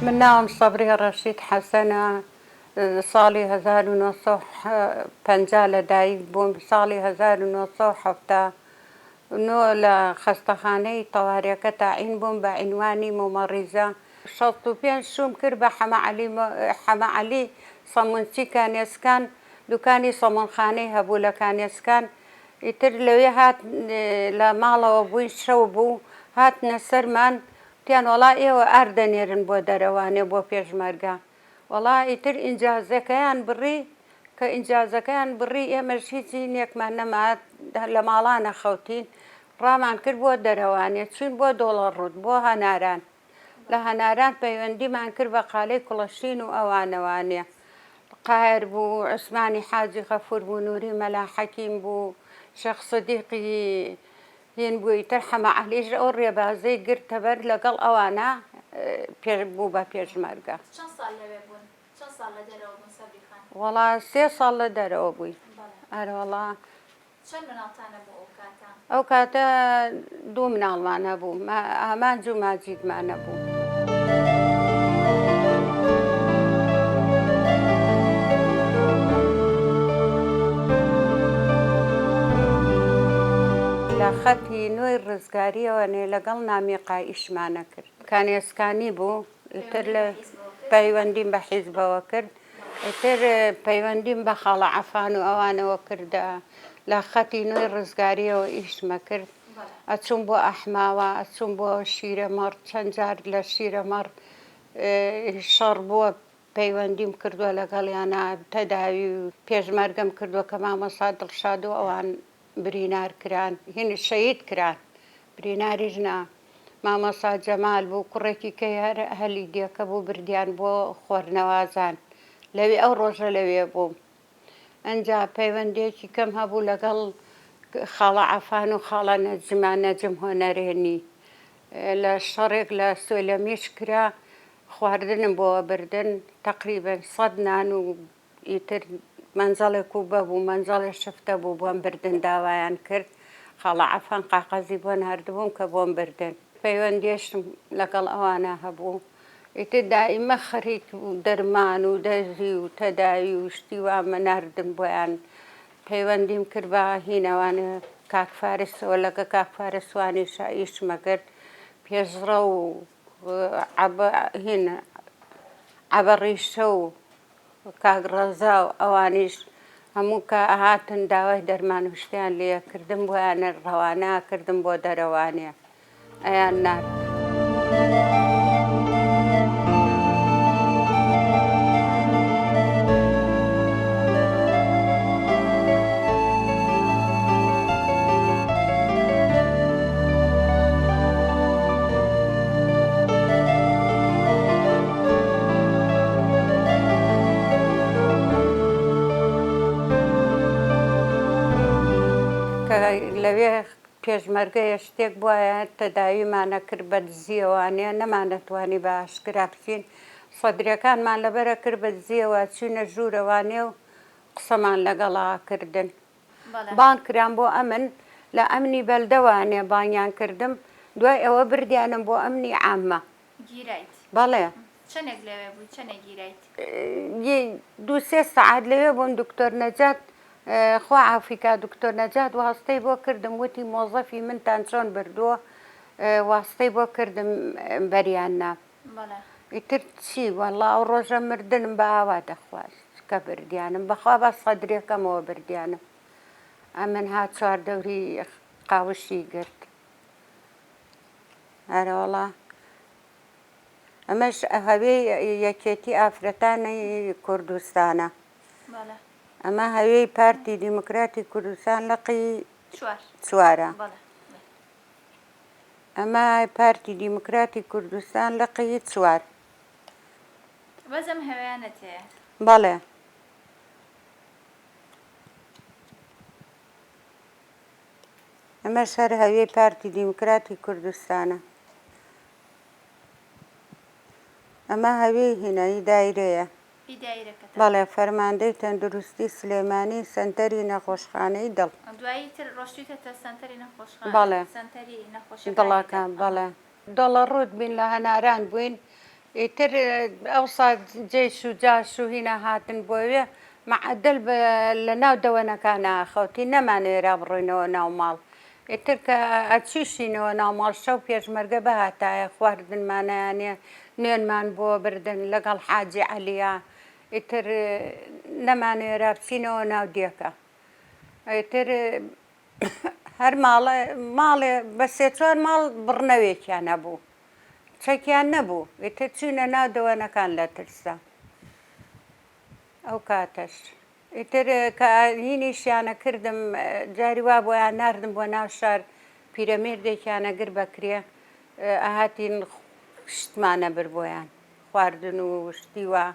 من ناوم سەبریە ڕەشید حەسەنە، ساڵی 1950 لە دایک بووم، ساڵی 1979 لە خەستەخانەی تەوارێکە تەعین بووم بە عینوانی مومەڕیزە. 65 شووم کرد بە حەمە عەلی حەمە عەلی سەمونچی کانێسکان، دوکانی سەمونخانەی هەبوو لە کانێسکان، ئیتر لەوێ هات لە ماڵەوە بووین شەو بوو هاتنە سەرمان وتیان وەڵا ئێوە ئارد دەنێرن بۆ دەرەوانێ بۆ پێشمەرگە وەڵا ئیتر ئینجازەکەیان بڕی کە ئینجازەکەیان بڕی ئێمەش هیچ هینێکمان نەما لە ماڵانە خەوتین ڕامان کرد بۆ دەرەوانێ چوین بۆ دۆڵەڕووت بۆ هەناران لە هەناران پەیوەندیمان کرد بە قالەی کوڵەشین و ئەوانەوانێ قاهر بوو عوسمانی حاجی غەفور بوو نوری مەلا حەکیم بوو شێخ سدیقی هین بوو ئیتر حەمە عەلیش ئەو ڕێبازەی گرتە بەر لەگەڵ ئەوانە پێش بوو بە پێشمەرگە. چەند ساڵ لەوێ بوون؟ چەند ساڵ لە دەرەوە بوون سەبری خان؟ وەڵا سێ ساڵ لە دەرەوە بووین. بەڵێ. ئەرەوەڵا. چەند مناڵتان هەبوو ئەو کاتە؟ ئەو کاتە دوو مناڵمان هەبوو، ئامانج و ماجیدمان هەبوو. لە خەتی نۆی ڕزگارییەوە نێ لەگەڵ نامیقا ئیشمان ئەکرد. کانێسکانی بوو، ئیتر لە پەیوەندیم بە حیزبەوە کرد. ئیتر پەیوەندیم بە خاڵە عەفان و ئەوانەوە کرد، لە خەتی نۆی ڕزگارییەوە ئیشمە کرد. ئەچووم بۆ ئەحماوە، ئەچووم بۆ شیرەمەڕ، چەند جار لە شیرەمەڕ شەڕ بووە پەیوەندیم کردووە لەگەڵیانا، تەداوی و پێشمەرگەم کردووە کە مامۆستا دڵشاد و ئەوان برینار کران، هین شەهید کران، بریناریش نا، مامۆستا جەمال بوو، کوڕێکی کەی هەر ئەهلی دێکە بوو بردیان بۆ خۆرنەوازان، لەوێ ئەو ڕۆژە لەوێ بووم. ئنجا پەیوەندیەکی کەم هەبوو لەگەڵ خاڵە عەفان و خاڵە نەجمە، نەجم هۆنەرێنی. لە شەڕێک لە سۆلەمیش کرا، خواردنم بۆ ئەبردن، تەقریبەن سەد نان و ئیتر مەنجەڵێک کوبە بوو، مەنجەڵێ شفتە بوو بۆم بردن داوایان کرد، خاڵە عەفان قاقەزی بۆ ناردبووم کە بۆم بردن. پەیوەندیشم لەگەڵ ئەوانە هەبوو. ئیتر دائیمە خەریک دەرمان و دەرزی و تەداوی و شتی وامە ناردن بۆیان. پەیوەندیم کرد بە هینەوانێ کاک فارسەوە، لەگە کاک فارس وانیشا ئیشمە کرد. پێشڕەو و عەبە هین عەبە ڕیشە و کاک ڕەزا و ئەوانیش هەموو کە ئەهاتن داوای دەرمان و شتیان لێ ئەکردم بۆیان ڕەوانە ئەکردم بۆ دەرەوانێ ئەیان نارد. کە لەوێ پێشمەرگەیە شتێک بوایە تەداویمان ئەکرد بە دزیەوانێ نەمانەتوانی بە ئاشکرا بچین سەدرەکانمان لەبەر ئەکرد بە دزیەوە چوینە ژوورەوانێ و قسەمان لەگەڵا ئەکردن بانگ کرام بۆ ئەمن لە ئەمنی بەلدەوانێ بانگیان کردم دوای ئەوە بردیانم بۆ ئەمنی عامە. گیرایت؟ بەڵێ. چەنێک لەوێ بووی چەنێک گیرایت؟ دوو سێ سەعات لەوێ بووم دکتۆر نەجات خوا عافوی کا دکتۆر نەجات واستەی بۆ کردم وتی مۆزەفی منتان چۆن بردووە واستەی بۆ کردم بەریان نام. ئیتر چی وەڵا ئەو ڕۆژە مردنم بە ئاوا دەخواست کە بردیانم بەخوا بە سەدرەکەمەوە بردیانم ئەمن ها چواردەوری قاوشی گرت ئەرەوەڵا ئەمەش هەوێی یەکێتی ئافرەتانی کوردستانە ئەمە هەوێی پارتی دیموکراتی کوردستان لقی چوارە. ئەمە پارتی دیموکراتی کوردستان لقی چوار. بەس ئەم هەوێیانەت هەیە؟ بەڵێ. ئەمەش هەر هەوێی پارتی دیموکراتی کوردستانە. ئەمە هەوێی هینە ئی دایرەیە. ئی دایرەکەتە؟ بەڵێ فەرماندەی تەندروستی سلێمانی سەنتەری نەخۆشخانەی دڵ. دوایی تر ڕۆشتویتەتە سەنتەری نەخۆشخانە بەڵێ سەنتەری نەخۆشیەکانی دڵەکە دڵ. بەڵێ. دڵەڕووت بین لە هەناران بووین. ئیتر ئەوسا جەیش و جاش و هینا هاتن بۆوێ مەعەدەل بە لە ناو دەوەنەکانا ئەخەوتین نەمانەوێرا بڕۆینەوە ناو ماڵ ئیتر کە ئەچیشینەوە ناو ماڵ شەو پێشمەرگە بهاتایە خواردنمانیانێ نوێنمان بۆ بردن لەگەڵ حاجی عەلیا ئیتر نەمانەوێرا بچینەوە ناو دێکە ئیتر هەر ماڵێ ماڵێ بە سێ چوار ماڵ بڕنەوێکیان هەبوو چەکیان نەبوو ئیتر چووینە ناو دەوەنەکان لە ترسا ئەو کاتەش ئیتر کە هینیشیانە کردم جاری وا بۆیان ناردم بۆ ناو شار پیرەمێردێکیانە گر بەکرێ ئەهاتین شتمانە بر بۆیان خواردن و شتی وا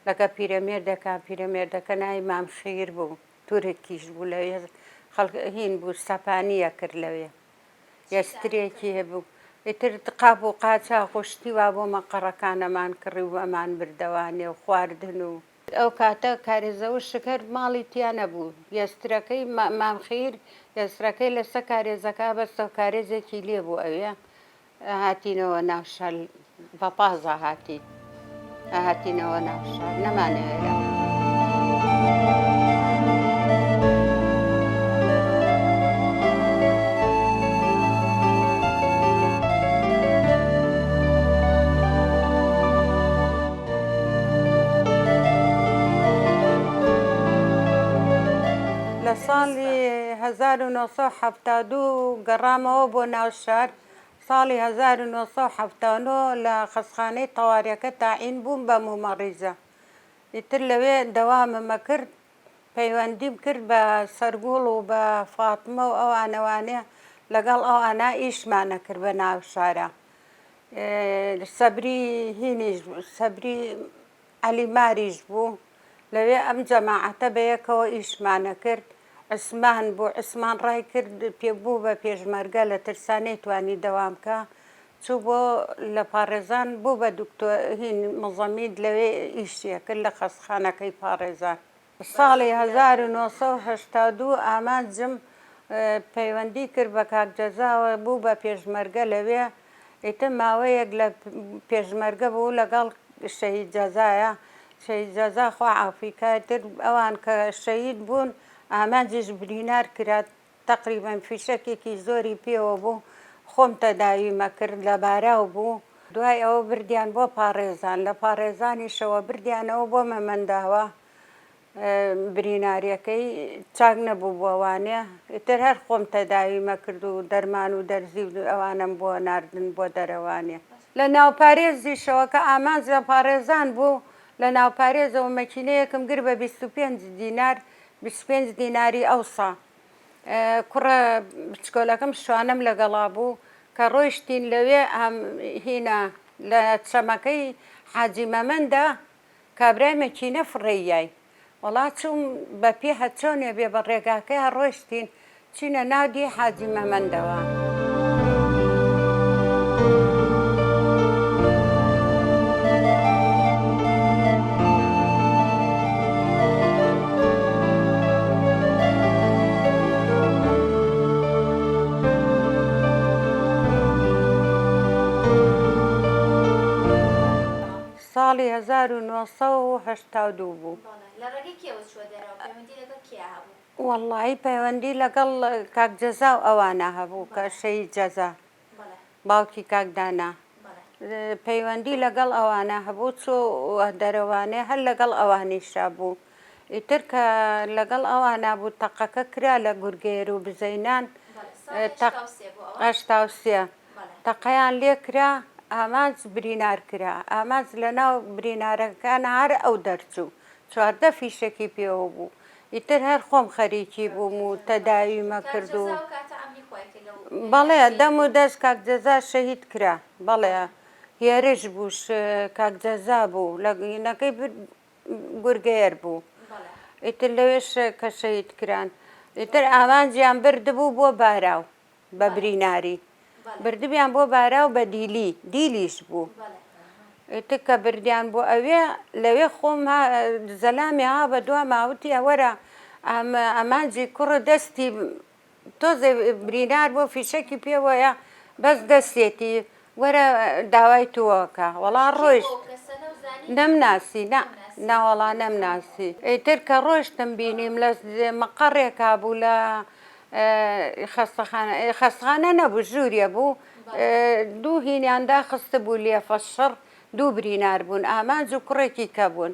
لەگە پیرەمێردەکە پیرەمێردەکە ناوی مام خیر بوو تورکیش بوو لەوێ خەڵک هین بوو سەپانی ئەکرد لەوێ یەسترێکی هەبوو ئیتر قاپ و قاچاخ و شتی وا بۆ مەقەڕەکانەمان کڕی و ئەمان بردەوانێ و خواردن و. ئەو کاتە کارێزەوشک هەر ماڵی تیا نەبوو یەسترەکەی مام خیر یەسترەکەی لەسە کارێزەکە بەستەوە کارێزێکی لێ بوو ئەوێ هاتینەوە ناو شار بە پازا هاتین هاتینەوە ناو شار نەمانەوێرا. لە ساڵی 1972 گەڕامەوە بۆ ناو شار ساڵی 1979 لە خەستخانەی تەواریەکە تاعین بووم بە مومەڕیزە ئیتر لەوێ دەوامم ئەکرد پەیوەندیم کرد بە سەرگوڵ و بە فاتمە و ئەوانەوانێ لەگەڵ ئەوانە ئیشمان ئەکرد بە ناو شارا سەبری هینیش سەبری عەلی ماریش بوو لەوێ ئەم جەماعەتە بەیەکەوە ئیشمان ئەکرد عوسمان بوو عوسمان ڕای کرد پێ بوو بە پێشمەرگە لە ترسا نەیتوانی دەوام کا چوو بۆ لە پاڕێزان بوو بە دکتۆر هین مزەمید لەوێ ئیشی ئەکرد لە خەستخانەکەی پاڕێزان. ساڵی 1982 ئامانجم پەیوەندی کرد بە کاک جەزاوە بوو بە پێشمەرگە لەوێ ئیتر ماوەیەک لە پێشمەرگە بوو لەگەڵ شەهید جەزایە شەهید جەزا خوا عافوی کا ئیتر ئەوان کە شەهید بوون ئامانجیش برینار کرا تەقریبەن فیشەکێکی زۆری پێوە بوو خۆم تەداویم ئەکرد لە باراو بوو دوای ئەوە بردیان بۆ پاڕێزان لە پاڕێزانیشەوە بردیانەوە بۆ مەمەنداوە بریناریەکەی چاک نەبووبووەوانێ ئیتر هەر خۆم تەداویم ئەکرد و دەرمان و دەرزی و ئەوانەم بۆ ناردن بۆ دەرەوانێ. لە ناوپارێزیشەوە کە ئامانج لە پاڕێزان بوو لە ناوپارێزەوە مەکینەیەکم گر بە 25 دینار 25 دیناری ئەوسا کوڕە بچکۆلەکەم شوانەم لەگەڵا بوو کە ڕۆیشتین لەوێ هینا لە چەمەکەی حاجی مەمەندا کابرای مەکینە فڕێیای وەڵا چووم بە پێ هەرچۆنێ بێ بە ڕێگاکەیا ڕۆیشتین چوینە ناو دێی حاجی مەمەندەوە. ساڵی 1982 بوو. بەڵێ. لە ڕێگەی کێوە چووە دەرەوە؟ پەیوەندی لەگەڵ کێیا هەبوو؟ وەڵڵاهی پەیوەندی لەگەڵ کاک جەزا و ئەوانە هەبوو کە شەهید جەزا باوکی کاک دانا پەیوەندی لەگەڵ ئەوانە هەبوو چووە دەرەوانێ هەر لەگەڵ ئەوانیشا بوو ئیتر کە لەگەڵ ئەوانە بوو تەقەکە کرا لە گورگێر و بزەینان 83 تەقەیان لێ کرا ئامانج برینار کرا ئامانج لەناو برینارەکان هەر ئەو دەرچوو 14 فیشەکی پێوە بوو ئیتر هەر خۆم خەریکی بووم و تەداویمە کرد و بەڵێ دەم و دەست کاک جەزا شەهید کرا بەڵێ هێرش بوو کاک جەزا بوو لە هینەکەی گورگەیەر بوو ئیتر لەوێش کە شەهید کران ئیتر ئامانجیان بردبوو بۆ باراو بە بریناری بردبیان بۆ باراو بە دیلی دیلیش بوو ئیتر کە بردیان بۆ ئەوێ لەوێ خۆم زەلامێ ها بە دوا ماوتی وەرە ئەمانجی کوڕ دەستی تۆزێ برینار بۆ فیشەکی پێوەیە بەس دەستێتی. وەرە داوای تووەکە وەڵا ڕۆیشت نەمناسی نا ناوەڵا نەمناسی ئیتر کە ڕۆشتم بینیم لە مەقەڕێکا بوو لە خەستەخانە خەستخانە نەبوو ژووریە بوو دوو هینیان داخستبوو لێفە شڕ دوو برینار بوون ئامانج و کوڕێکی کە بوون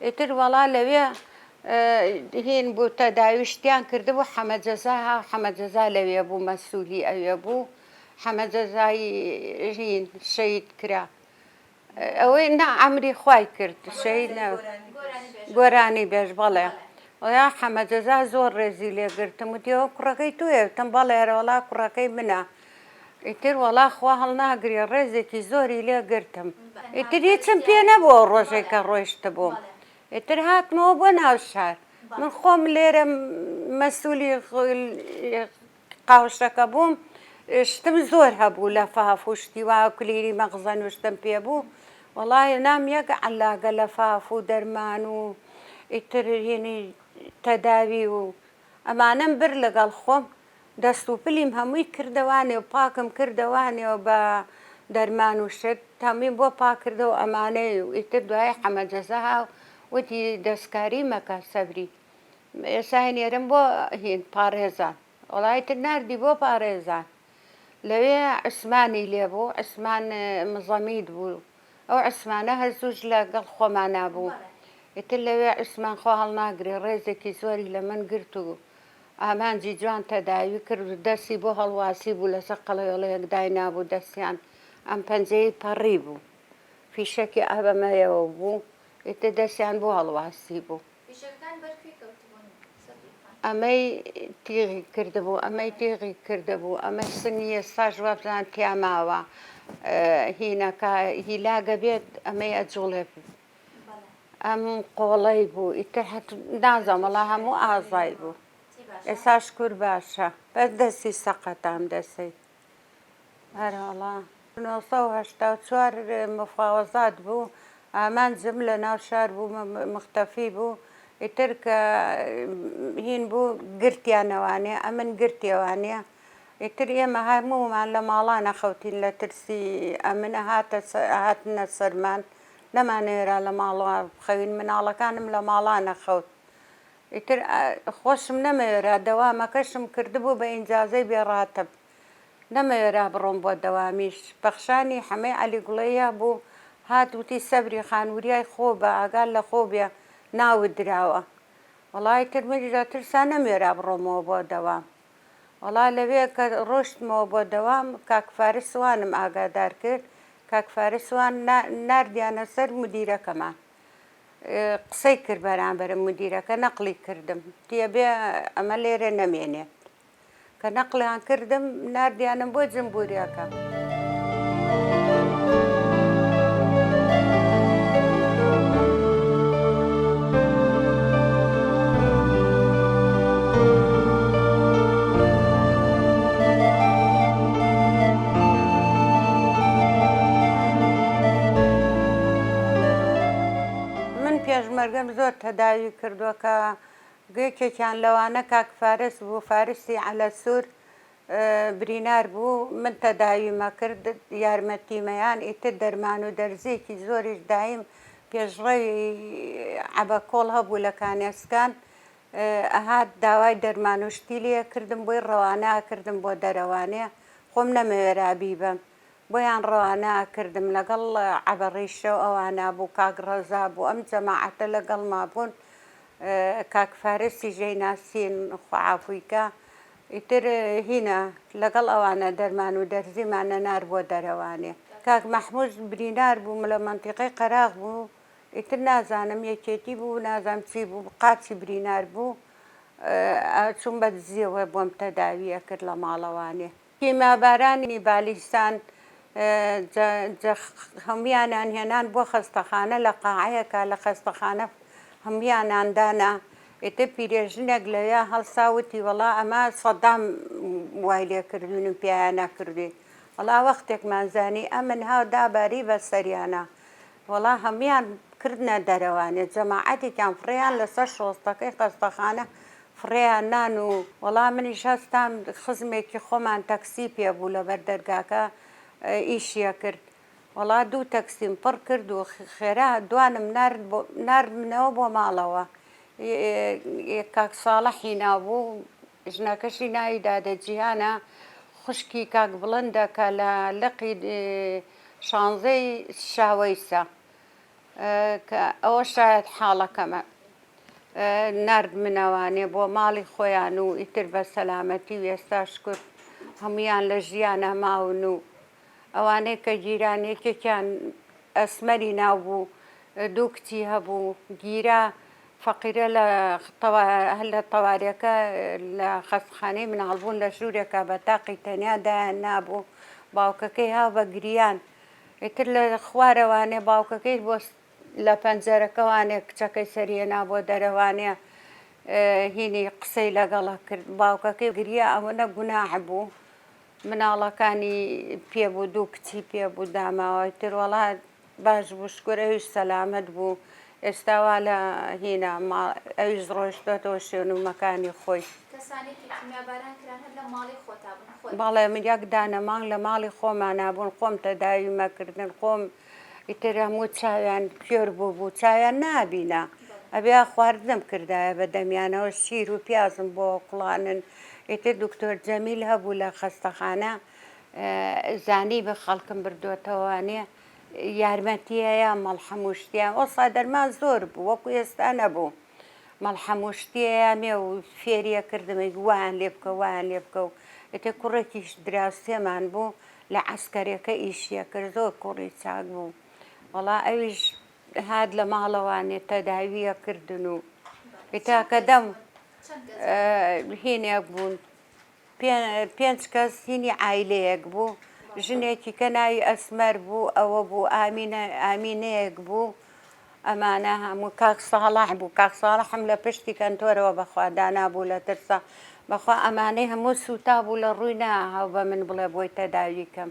ئیتر وەڵا لەوێ هین بوو تەداوی شتیان کردبوو حەمە جەزا ها حەمە جەزا لەوێ بوو مەسوولی ئەوێ بوو حەمە جەزای هین شەهید کرا ئەوەی نا ئەمری خوای کرد شەهید نە گۆرانی بێژ بەڵێ وەڵا حەمە جەزا زۆر ڕێزی لێ گرتم وتی ئەوە کوڕەکەی تۆیە وتم بەڵێ ئەرەوەڵا کوڕەکەی منە ئیتر وەڵا خوا هەڵناگرێ ڕێزێکی زۆری لێ گرتم ئیتر هیچم پێ نەبوو ئەو ڕۆژەی کە ڕۆیشتبووم ئیتر هاتمەوە بۆ ناو شار من خۆم لێرە مەسوولی قاوشەکە بووم شتم زۆر هەبوو لە فاف و شتی وا کلیلی مەخزەن و شتم پێ بوو وەڵا هێنام یەک عەلاگە لە فاف و دەرمان و ئیتر هینی تەداوی و ئەمانەم برد لەگەڵ خۆم دەست و پلیم هەمووی کردەوانێ و پاکم کردەوانێ و بە دەرمان و شت هەموویم بۆ پاک کردەوە ئەمانەی و ئیتر دوای حەمە جەزا وتی دەستکاری مەکە سەبری ئێستا ئەینێرم بۆ هین پاڕێزان وەڵا ئیتر ناردی بۆ پاڕێزان لەوێ عوسمانی لێ بوو عوسمان مزەمید بوو ئەو عوسمانە هەر زووش لەگەڵ خۆمانا بوو ئیتر لەوێ عوسمان خۆ هەڵناگرێ ڕێزێکی زۆری لە من گرت و ئامانجی جوان تەداوی کرد و دەستی بۆ هەڵواسی بوو لەسەر قەڵێڵەیەک داینابوو دەستیان ئەم پەنجەی پەڕی بوو فیشەکی ئابەمەیەوە بوو ئیتر دەستیان بۆ هەڵواسی بوو. فیشەکەکان بەر کوێ کەوتبوون سەبری خان؟ ئەمەی تیغی کردبوو ئەمەی تیغی کردبوو ئەمەی سنگی ئێستاش وابزانم تیا ماوە هینەکە هیلاگە بێت ئەمەی ئەجوڵێ ئەم قۆڵەی بوو ئیتر هەت نازانم وەڵا هەموو ئازای بوو ئێستا شکور باشە بەس دەستی سەقەتە ئەم دەسەی ئەرەوەڵا. 984 مفاوەزات بوو ئامانجم لە ناو شار بوو مختەفی بوو ئیتر کە هین بوو گرتیانەوانێ ئەمن گرتیەوانێ ئیتر ئێمە هەموومان لە ماڵانە خەوتین لە ترسی ئەمن هاتە هاتنە سەرمان نەمانەوێرا لە ماڵەوە بخەوین مناڵەکانم لە ماڵانە خەوت ئیتر خۆشم نەمەوێرا دەوامەکەشم کردبوو بە ئینجازەی بێ ڕاتب نەمەوێرا بڕۆم بۆ دەوامیش پەخشانی حەمەی عەلی گوڵەیە بوو هات وتی سەبری خان وریای خۆ بە ئاگات لە خۆ بێ ناوت دراوە وەڵا ئیتر منیش لە ترسا نەموێرا بڕۆمەوە بۆ دەوام وەڵا لەوێ کە ڕۆشتمەوە بۆ دەوام کاک فارس وانم ئاگادار کرد کاک فارس وان ناردیانە سەر مدیرەکەمان قسەی کرد بەرامبەرم مدیرەکە نەقلی کردم وتی ئەبێ ئەمە لێرە نەمێنێت کە نەقلیان کردم ناردیانم بۆ جمبوریەکە. من پێشمەرگەم زۆر تەداوی کردووە کە یەکێکیان لەوانە کاک فارس بوو، فارسی عەلەسوور برینار بوو، من تەداویمە کرد، یارمەتیمەیان، ئیتر دەرمان و دەرزییەکی زۆریش دایم، پێشڕەوی عەبەکۆڵ هەبوو لە کانێسکان، ئەهات داوای دەرمان و شتی لێ ئەکردم، بۆی ڕەوانە ئەکردم بۆ دەرەوانێ، خۆم نەمەوێرا بیبەم، بۆیان ڕەوانە ئەکردم، لەگەڵ عەبە ڕیشە و ئەوانە بوو، کاک ڕەزا بوو، ئەم جەماعەتە لەگەڵما بوون، کاک فارسیش ئەیناسین خوا عافوی کا، ئیتر هینە لەگەڵ ئەوانە دەرمان و دەرزیمان ئەنارد بۆ دەرەوانێ. کاک مەحموود برینار بوو، لە مەنتیقەی قەراغ بوو، ئیتر نازانم یەکێتی بوو نازانم چی بوو، قاچی برینار بوو، ئەچووم بە دزییەوە بۆم تەداوی ئەکرد لە ماڵەوانێ. کیمیابارانی بالیسان هەموویانیان هێنان بۆ خەستەخانە لە قاعەیەکا لە خەستەخانە هەموویانان دانا ئیتر پیرێژنێک لەوێ هەڵسا وتی وەڵا ئەمە سەدام وای لێ کردوین و پیایانە کردوین وەڵا وەختێکمان زانی ئەمن هاو داباری بە سەریانە وەڵا هەموویان کردنە دەرەوانێ جەماعەتێکیان فڕێیان لەسەر شۆستەکەی خەستەخانە فڕێیان نان و وەڵا منیش هەستام خزمێکی خۆمان تەکسی پێ بوو لەبەر دەرگاکە. ئیشی ئەکرد. وەڵا دوو تەکسیم پڕ کرد و خێرا دوانم نارد بۆ ناردمنەوە بۆ ماڵەوە. کاک ساڵحی ناو بوو، ژنەکەشی ناوی دادە جیهانە، خوشکی کاک بڵندە کە لە لقی شانزەی شاوەیسە. کە ئەوە شایەت حاڵەکەمە. ناردمنەوانێ بۆ ماڵی خۆیان و ئیتر بە سەلامەتی و ئێستا شکر هەموویان لە ژیانا ماون و ئەوانەی کە گیران یەکێکیان ئەسمەری ناو بوو دوو کچی هەبوو گیرا فەقیرە لە لە تەوارەکە لە خەستخانەی مناڵبوون لە ژوورێکا بە تاقی تەنیا دایان نابوو باوکەکەی ها بە گریان ئیتر لە خوارەوانێ باوکەکەی بۆ لە پەنجەرەکەوانێ کچەکەی سەری هێنا بۆ دەرەوانێ هینی قسەی لەگەڵە کرد باوکەکەی گریا ئەوەنە گوناح بوو مناڵەکانی پێ بوو دوو کچی پێ بوو داماوە ئیتر وەڵا باش بوو شکر ئەویش سەلامەت بوو ئێستا وا لە هینا ئەویش ڕۆیشتۆتەوە شوێن و مەکانی خۆی. کەسانێک کە کیمیاباران کران هەر لە ماڵی خۆتا بوون خۆت. بەڵێ من یەک دانە مانگ لە ماڵی خۆمانا بوون خۆم تەداویم ئەکردن خۆم ئیتر هەموو چاویان کوێر بووبوو چاویان نابینا ئەبێ خواردنم کردایە بە دەمیانەوە شیر و پیازم بۆ کوڵانن ئیتر دکتۆر جەمیل هەبوو لە خەستەخانە زانی بە خەڵکم بردوێتەوانێ یارمەتی هەیە مەڵحەم و شتیان ئەوسا دەرمان زۆر بوو وەکو ئێستا نەبوو مەڵحەم و شتیەیە مێ و فێریە کردم وایان لێ بکە وایان لێ بکە و ئیتر کوڕێکیش دراوسێمان بوو لە عەسکەرێکە ئیشیە کرد زۆر کوڕی چاک بوو وەڵا ئەویش هات لە ماڵەوانێ تەداویە کردن و ئیتا کە دەم هینێک بوون پێنج کەس هینی عایلەیەک بوو ژنێکی کە ناوی ئەسمەر بوو ئەوە بوو ئامینە ئامینەیەک بوو ئەمانە هەموو کاک ساڵح بوو کاک ساڵحم لە پشتی کەنتۆرەوە بەخوا دانابوو لە ترسا بەخوا ئەمانەی هەموو سووتا بوو لە ڕووی ناهاو بە من بڵێ بۆی تەداوی کەم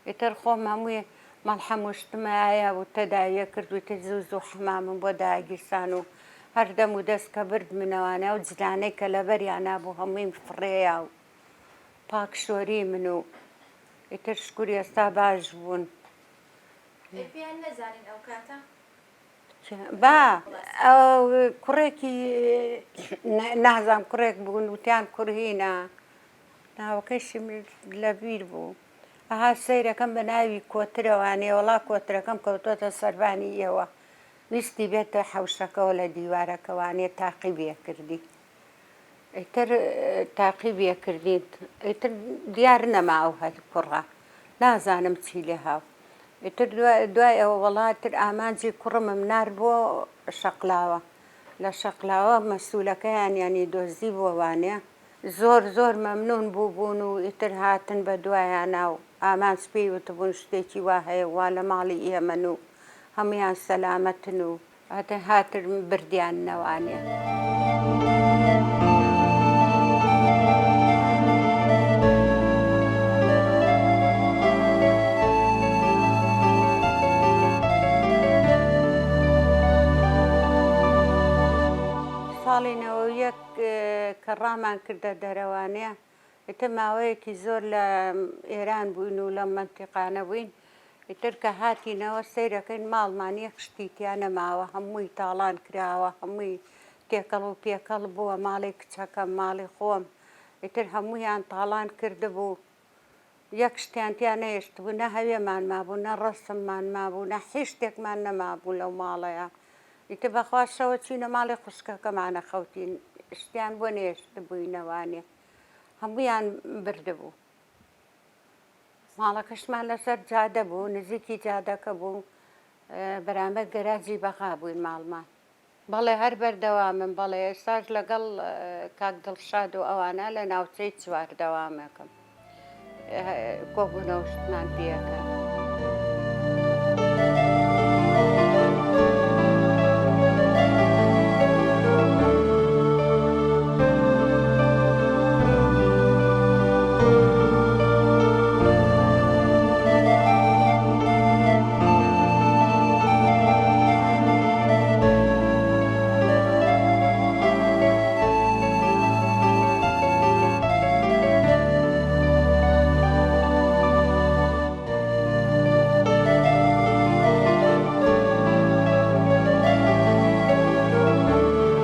ئیتر خۆم هەمووی مەڵحەم و شتمایە و تەداویە کرد و ئیتر زوو زوو حەمامم بۆ داگیرسان و هەر دەم و دەست کە بردمنەوانە ئەو جلانەی کە لەبەریانا بوو هەموویم فڕێیا و پاک شۆری من و ئیتر شکور ئێستا باش بوون. ئەی پێیان نەزانین ئەو کاتە؟ با ئەو کوڕێکی نازام کوڕێک بوون وتیان کوڕهینە ناوەکەشیم لەبیر بوو ئەها سەیرەکەم بە ناوی کۆترەوانێ وەڵا کۆترەکەم کەوتۆتە سەربانی ئێوە ویستی بێتە حەوشەکەوە لە دیوارەکەوانێ تاقیبێ کردی ئیتر تاقیبێ کردین ئیتر دیار نەما ئەو هەر کوڕە نازانم چی لێ هاو ئیتر دوای ئەوە وەڵا ئیتر ئامانجی کوڕمم نارد بۆ شەقلاوە لە شەقلاوە مەسولەکەیان یانی دۆزی بۆ وانێ زۆر زۆر مەمنون بووبوون و ئیتر هاتن بە دوایانا و ئامانج پێی وتبوون شتێکی وا هەیە وا لە ماڵی ئێمەن و هەموویان سەلامەتن و هاتن بردیاننەوانێ. ساڵی 91 کە ڕامان کردە دەرەوانێ ئیتر ماوەیەکی زۆر لە ئێران بووین و لەم مەنتیقانە بووین ئیتر کە هاتینەوە سەیرەکەین ماڵمان یەک شتی تیا نەماوە هەمووی تاڵان کراوە هەمووی تێکەڵ و پێکەڵ بووە ماڵی کچەکەم ماڵی خۆم ئیتر هەموویان تاڵان کردبوو یەک شتیان تیا نەهێشتبوو نە هەوێمان مابوو نە ڕەسممان مابوو نە هیچ شتێکمان نەمابوو لەو ماڵەیا ئیتر بەخوا شەوە چووینە ماڵی خوشکەکەمانە خەوتین شتیان بۆ نەهێشتبووینەوانێ هەموویان بردبوو ماڵەکەشمان لەسەر جادە بوو نزیکی جادەکە بوو بەرامبەر گەراجی بەغا بووین ماڵمان. بەڵێ هەر بەردەوامم بەڵێ ئێستاش لەگەڵ کاک دڵشاد و ئەوانە لە ناوچەی چواردەوامەکەم کۆبوونەوە شتمان پێ ئەکەن.